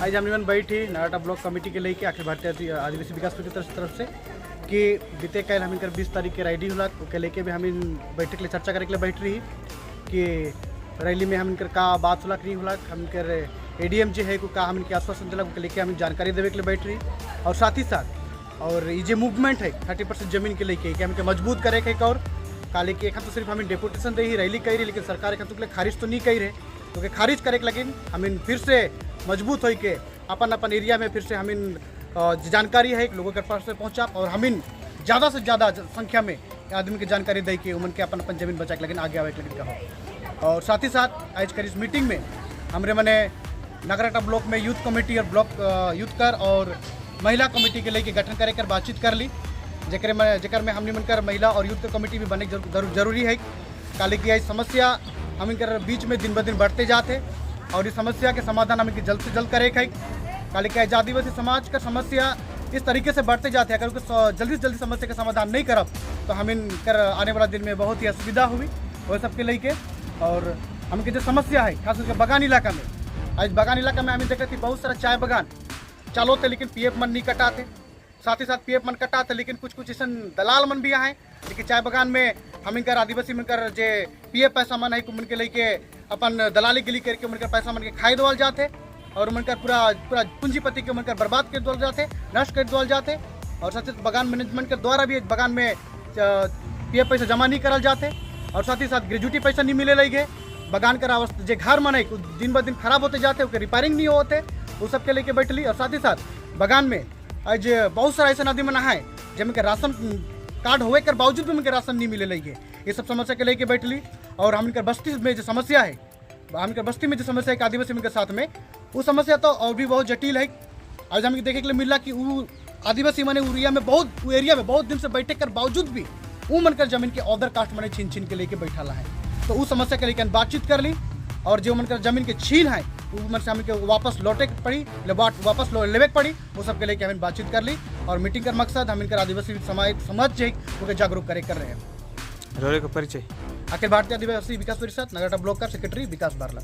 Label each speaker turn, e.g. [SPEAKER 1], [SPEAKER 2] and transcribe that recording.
[SPEAKER 1] आज हम निमन बैठी नागराकाटा ब्लॉक कमेटी के लेके अखिल भारतीय आदिवासी विकास परिषद की तरफ से कि बीते कल हम इनकर 20 तारीख के रैली होला, ओके लेके भी हम इन बैठक ले चर्चा करे के लिए बैठ रही कि रैली में हम इनकर का बात होला, नहीं होला, हम इनकर एडीएम जे है को का हम इनके आश्वासन दिला, ओके लेके हम जानकारी देवे के लिए बैठ रही। और साथ ही साथ और ये जो मूवमेंट है 30% जमीन के लेके कि हमके मजबूत करे के और काले कि एक तो सिर्फ हमें डेपुटेशन दे ही रैली कही रही, लेकिन सरकार एक तो खारिज तो नहीं कही रहे, तो के खारिज करे के लेकिन हम फिर से मजबूत हो के अपन अपन एरिया में फिर से हम जानकारी है लोगों के पास से पहुँचा और हम ज़्यादा से ज़्यादा संख्या में आदमी के जानकारी दे के उमन के अपन अपन जमीन बचा के लेकिन आगे आवे के लेकिन कहो। और साथ ही साथ आज कर इस मीटिंग में हमरे मने नागराकाटा ब्लॉक में यूथ कमेटी और ब्लॉक यूथ कर और महिला कमेटी के लेके गठन करे कर बातचीत कर ली, जेकर में हमने मनकर महिला और यूथ कमेटी भी बने जरूरी है। काले की समस्या हम इनकर बीच में दिन ब दिन बढ़ते जाते और इस समस्या के समाधान हम जल्द से जल्द करे है। काले की आदिवासी समाज का समस्या इस तरीके से बढ़ते जाते हैं, अगर उसको जल्दी से जल्दी समस्या का समाधान नहीं करब तो हम इनकर आने वाला दिन में बहुत ही असुविधा हुई वह सबके लेके। और हमके जो समस्या है खास करके बगान इलाका में, आज बगान इलाका में हमें देखते बहुत सारा चाय बगान चालू थे लेकिन पीएफ मन नहीं कटाते, साथ ही साथ पीएफ मन कटाते लेकिन कुछ कुछ ऐसा दलाल मन भी आए, लेकिन चाय बगान में हम इनकर आदिवासी मनकर जे पीएफ पैसा मन है मन के लेके अपन दलाली गिली करके उनकर पैसा मन के खाई दवाल जाते और उनकर पूरा पूरा पूंजीपति के उनकर बर्बाद कर दवाल जाते, नष्ट कर दवाल जाते। और साथ ही बगान मैनेजमेंट के द्वारा भी बगान में पीएफ पैसा जमा नहीं करल जाते और साथ ही साथ ग्रेजुटी पैसा नहीं मिले लगे। बगान कर अवस्था जे घर मन है दिन ब दिन खराब होते जाते, ओके रिपेयरिंग नहीं होते, वो सब के लेके बैठली। और साथ ही साथ बगान में आज बहुत सारा ऐसा नदी मन है जिनमें के राशन कार्ड होए के बावजूद भी उनके राशन नहीं मिले लगे, ये सब समस्या के लेके बैठली। और हम इनकर बस्ती में जो समस्या है, हम बस्ती में जो समस्या है आदिवासी के साथ में, वो समस्या तो और भी बहुत जटिल है। आज हमें देखे के लिए मिला कि वो आदिवासी माने एरिया में बहुत एरिया में बहुत दिन से बैठे कर बावजूद भी वो मनकर जमीन के अदर कास्ट मने छीन छीन के लेके बैठा है, तो उस समस्या के लेकर बातचीत कर ली और जो मनकर जमीन के छीन है वो मन से हमें वापस लौटे के पड़ी, वापस लेवे के पड़ी, वो सब के लेके हमें बातचीत कर ली। और मीटिंग का मकसद हम इनकर आदिवासी समाज समाज से वो जागरूक करे कर रहे हैं।
[SPEAKER 2] रोरे का परिचय।
[SPEAKER 1] अखिल भारतीय आदिवासी विकास परिषद नगरटा ब्लॉक का सेक्रेटरी विकास बारला।